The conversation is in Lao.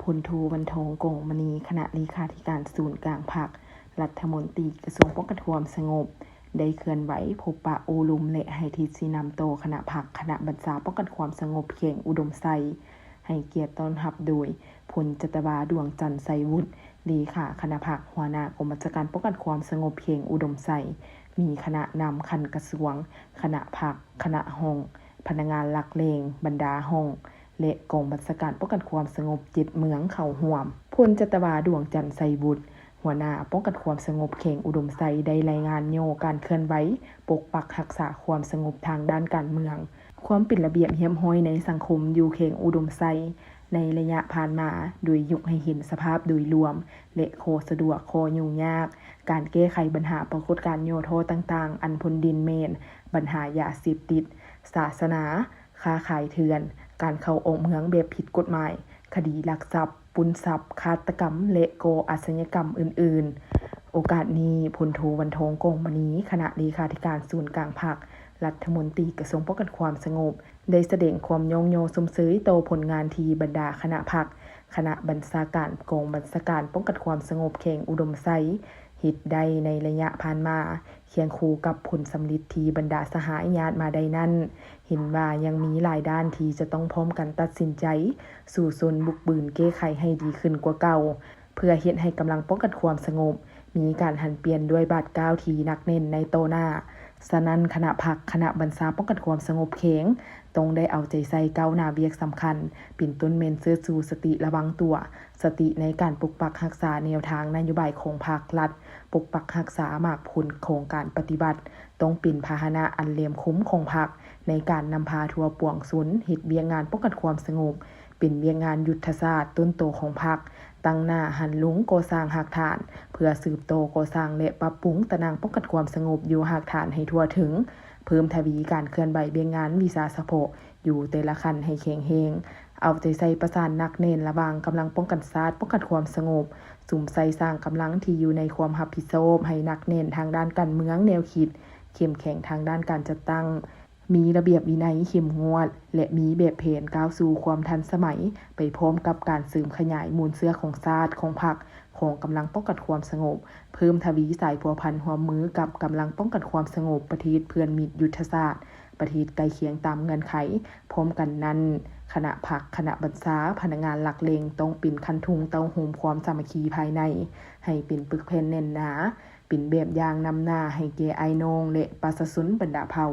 ພົນໂທ ວັນທອງ ກອງມະນີ ຄະນະເລຂາທິການສູນກາງພັກ, ລັດຖະມົນຕີກະຊວງປ້ອງກັນຄວາມສະຫງົບ ໄດ້ເຄື່ອນໄຫວພົບປະໂອ້ລົມ ແລະ ໃຫ້ທິດຊີ້ນຳຕໍ່ຄະນະພັກ, ຄະນະບັນຊາປ້ອງກັນຄວາມສະຫງົບແຂວງອຸດົມໄຊ, ໃຫ້ກຽດຕ້ອນຮັບໂດຍ ພົນຈັດຕະວາ ດວງຈັນ ໄຊວຸດ ເລຂາຄະນະພັກ, ຫົວໜ້າກອງບັນຊາການປ້ອງກັນຄວາມສະຫງົບແຂວງອຸດົມໄຊ, ມີຄະນະນຳຂັ້ນກະຊວງ, ຄະນະພັກ, ຄະນະຫ້ອງ, ພະນັກງານຫຼັກແຫຼ່ງ, ບັນດາຫ້ອງ ແລະ ກອງບັນຊາການປ້ອງກັນຄວາມສະຫງົບເຈັດເມືອງເຂົ້າຮ່ວມ. ພົນຈັດຕະວາ ດວງຈັນ ໄຊວຸດ ຫົວໜ້າປ້ອງກັນຄວາມສະຫງົບແຂວງອຸດົມໄຊ ໄດ້ລາຍງານໂຍການເຄື່ອນໄຫວປົກປັກຮັກສາຄວາມສະຫງົບທາງດ້ານການເມືອງ, ຄວາມເປັນລະບຽບຮຽບຮ້ອຍໃນສັງຄົມຢູ່ແຂວງອຸດົມໄຊໃນໄລຍະຜ່ານມາ, ໂດຍຍົກໃຫ້ເຫັນສະພາບໂດຍລວມ ແລະ ຂໍ້ສະດວກ, ຂໍ້ຫຍຸ້ງຍາກ, ການແກ້ໄຂບັນຫາປາກົດການຫຍໍ້ທໍ້ຕ່າງໆ ອັນພົ້ນເດັ່ນແມ່ນບັນຫາຢາເສບຕິດ, ສາສະໜາ, ຄ້າຂາຍເຖື່ອນ, ການເຂົ້າອອກເມືອງແບບຜິດກົດໝາຍ, ຄະດີລັກຊັບ, ປຸ້ນຊັບ, ຄາດຕະກຳ ແລະ ກໍ່ອາຊະຍາກຳອື່ນໆ. ໂອກາດນີ້, ພົນໂທ ວັນທອງ ກອງມະນີ ຄະນະເລຂາທິການສູນກາງພັກ, ລັດຖະມົນຕີກະຊວງປ້ອງກັນຄວາມສະຫງົບ ໄດ້ສະແດງຄວາມຍ້ອງຍໍຊົມເຊີຍຕໍ່ຜົນງານທີ່ບັນດາຄະນະພັກ, ຄະນະບັນຊາການກອງບັນຊາການປ້ອງກັນຄວາມສະຫງົບແຂວງອຸດົມໄຊ ເຮັດໄດ້ໃນໄລຍະຜ່ານມາ, ຄຽງຄູ່ກັບຜົນສຳເລັດທີ່ບັນດາສະຫາຍຍາດມາໄດ້ນັ້ນ, ເຫັນວ່າຍັງມີຫຼາຍດ້ານທີ່ຈະຕ້ອງພ້ອມກັນຕັດສິນໃຈ, ສູ້ຊົນ, ບຸກບືນ, ແກ້ໄຂໃຫ້ດີຂຶ້ນກວ່າເກົ່າ, ເພື່ອເຮັດໃຫ້ກຳລັງປ້ອງກັນຄວາມສະຫງົບ ມີການຫັນປ່ຽນດ້ວຍບາດກ້າວທີ່ໜັກແໜ້ນໃນຕໍ່ໜ້າ. ສະນັ້ນ, ຄະນະພັກ, ຄະນະບັນຊາປ້ອງກັນຄວາມສະຫງົບແຂວງ ຕ້ອງໄດ້ເອົາໃຈໃສ່ກ້າວໜ້າວຽກສຳຄັນ, ເປັນຕົ້ນແມ່ນເຊີດຊູສະຕິລະວັງຕົວ, ສະຕິໃນການປົກປັກຮັກສາແນວທາງນະໂຍບາຍຂອງພັກລັດ, ປົກປັກຮັກສາໝາກຜົນຂອງການປະຕິວັດ, ຕ້ອງເປັນພາຫະນະອັນແຫຼມຄົມຂອງພັກ ໃນການນຳພາທົ່ວປວງຊົນເຮັດວຽກງານປ້ອງກັນຄວາມສະຫງົບ, ເປັນວຽກງານຍຸດທະສາດຕົ້ນໂຕຂອງພັກ, ຕັ້ງໜ້າຫັນລົງກໍ່ສ້າງຮາກຖານ ເພື່ອສືບຕໍ່ກໍ່ສ້າງ ແລະ ປັບປຸງຕະໜ່າງປ້ອງກັນຄວາມສະຫງົບຢູ່ຮາກຖານໃຫ້ທົ່ວເຖິງ, ເພີ່ມທະວີການເຄື່ອນໄຫວວຽກງານວິຊາສະເພາະຢູ່ແຕ່ລະຂັ້ນໃຫ້ແຂງແຮງ, ເອົາໃຈໃສ່ປະສານໜັກແໜ້ນລະຫວ່າງກຳລັງປ້ອງກັນຊາດ, ປ້ອງກັນຄວາມສະຫງົບ, ສຸມໃສ່ສ້າງກຳລັງທີ່ຢູ່ໃນຄວາມຮັບຜິດຊອບໃຫ້ໜັກແໜ້ນທາງດ້ານການເມືອງ, ແນວຄິດເຂັ້ມແຂງທາງດ້ານການຈັດຕັ້ງ, ມີລະບຽບວິໄນເຂັ້ມງວດ ແລະ ມີແບບແຜນກ້າວສູ່ຄວາມທັນສະໄໝ ໄປພ້ອມກັບການເສີມຂະຫຍາຍມູນເຊື້ອຂອງຊາດ, ຂອງພັກ, ຂອງກຳລັງປ້ອງກັນຄວາມສະຫງົບ, ເພີ່ມທະວີສາຍພົວພັນຮ່ວມມືກັບກຳລັງປ້ອງກັນຄວາມສະຫງົບປະເທດເພື່ອນມິດຍຸດທະສາດ ປະເທດໃກ້ຄຽງຕາມເງື່ອນໄຂ. ພ້ອມກັນນັ້ນ, ຄະນະພັກ, ຄະນະບັນຊາ, ພະນັກງານຫຼັກແຫຼ່ງ ຕ້ອງເປັນຄັນທຸງເຕົ້າໂຮມຄວາມສາມັກຄີພາຍໃນ ໃຫ້ເປັນປຶກແຜ່ນແໜ້ນໜາ, ເປັນແບບຢ່າງນຳໜ້າໃຫ້ແກ່ອ້າຍນ້ອງ ແລະ ປະຊາຊົນບັນດາເຜົ່າ.